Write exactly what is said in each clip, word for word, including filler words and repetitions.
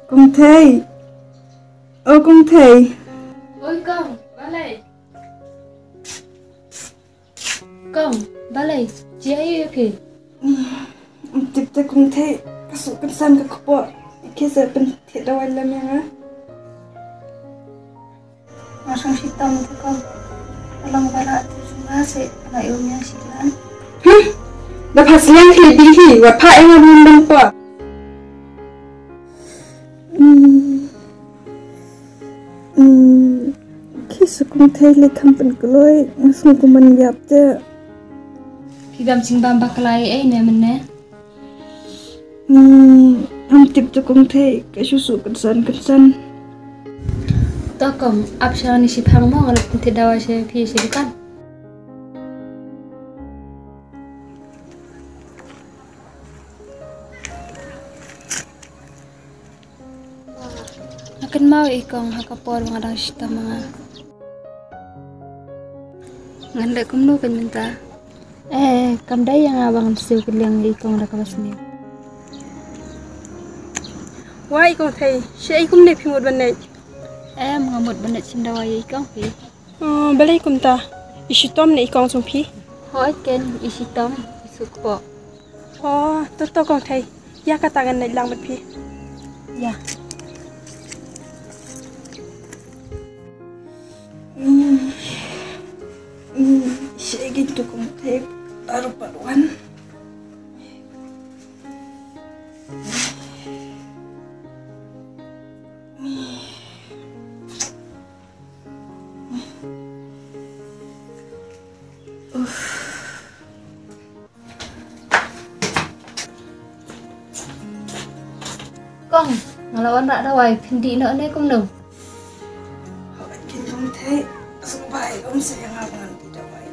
Kong Thei. O Kong Thei. Oi kong, balei? Kong, balei? Jia ïa phi? Ym tip te Kong Thei, ka suk kan san ka kpoh. Ki sa pynthied dawai lem ïa nga. Nga sngewsih tam te kong. Ka long ba la atu jong nga se la ïoh ïa shi lan. Hmm. Da pha sliang hi di hi, wat pha ïa nga bym dam pa. Hmm. Hmm. Ki sa Kong Thei lei kham pynkloi, nga sngew kumban ïap te. Phi bam jingbam bakla ei ei ne mynne? Hmm, ym tip te Kong Thei, ka shu suk kan san kan san. To kong, ap sha ni shiphang mo, nga la pynthied dawai sha phi sha dukan. Nga kynmaw ïa i kong ha ka por ba nga dang shitom ma nga. Ngan leh kumno keiñ mynta? Eh, kam dei ïa nga ba ngan siew kylliang ïa i kong da kaba sniew. Wai i Kong Thei, shaei kumne phi mut ban leit? Em, nga mut ban leit shim dawai ïa i kong phi. Oh, balei kumta? I shitom ne i kong jong phi? Hooid keiñ, i shitom, i suk kpoh. Oh, to to Kong Thei. Ïa kata ngan leit lang bad phi. Ïa. Hmm. Hmm. Shaei keiñ to Kong Thei. Baroh pat wan. Kong, nga la wanrah dawai, phin dih noh ne kumno? Hooid keiñ Kong Thei, sngewbha ïa kong sa ïa nga ba ngan dih dawai.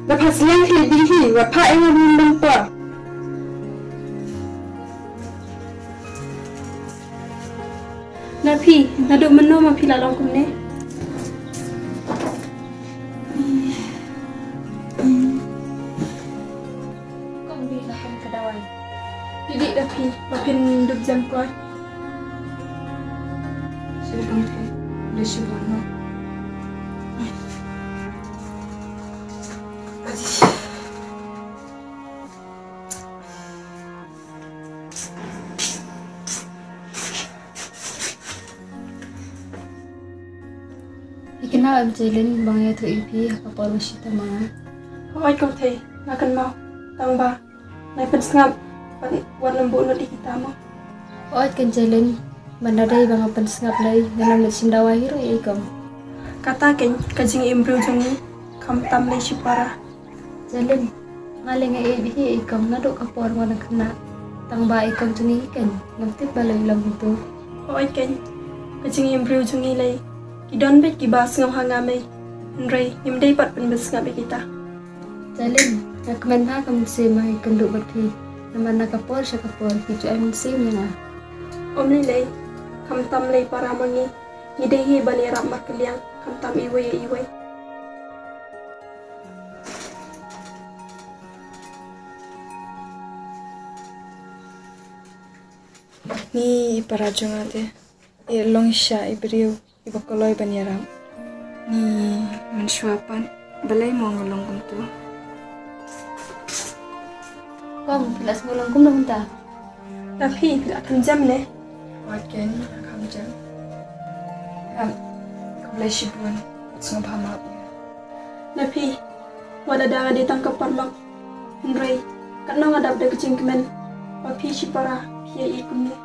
Da pha sliang hi di hi, wat pha ïa nga bym dam pa. Na phi, naduh mynno ma phi la long kumne? Kong, dih la kong ka dawai. Phi dih da phi, ba phin dup jem kloi. Shu kong phi, da shu bon no. Phi kynmaw em Jalen ba nga ïathuh ïa phi ha ka por ba shitom ma nga? Hooid Kong Thei, nga kynmaw. Tang ba nai pynsngap, wat, wat lem buh lut ïa kita mo. Hooid keiñ Jalen, ban da dei ba nga pynsngap lei, ngan ym leit shim dawai hi ruh ïa i kong. Kata keiñ, ka jingim briew jong ngi, khamtam lei shipara. Jalen, nga lei nga ïeit bha ïa i kong naduh ka por nga dang khynnah. Tang ba i kong jong ngi keiñ, ngam tip balei i long kumto. Hooid keiñ, ka jingim briew jong ngi lei, ki don beit kiba sngewha nga mei. Hynrei ngim dei pat pynbeit sngap ïa kita. Jalen, nga kmen bha ka mynsiem ba nga ïakynduh bad phi. Namar na ka por sha ka por phi ju ai mynsiem ïa nga. Ym lei lei, khamtam lei para ma ngi. Ngi dei hi ban ïarap markylliang, khamtam iwei ïa iwei. Ni i para jong nga te, i long shisha i briew iba kloi ban ïarap. Ni mynshuwa pat balei mo nga long kumto. Kong, phi la sngewlong kumno mynta? Na phi, phi la kham jem ne? Wat ken, la kham jem. Em, khublei shibun, sngewbha map ïa. Na phi, wat lada nga dei tang ka paralok. Hynrei katno nga dap da ka jingkmen ba phi shipara phi ïa i kumne.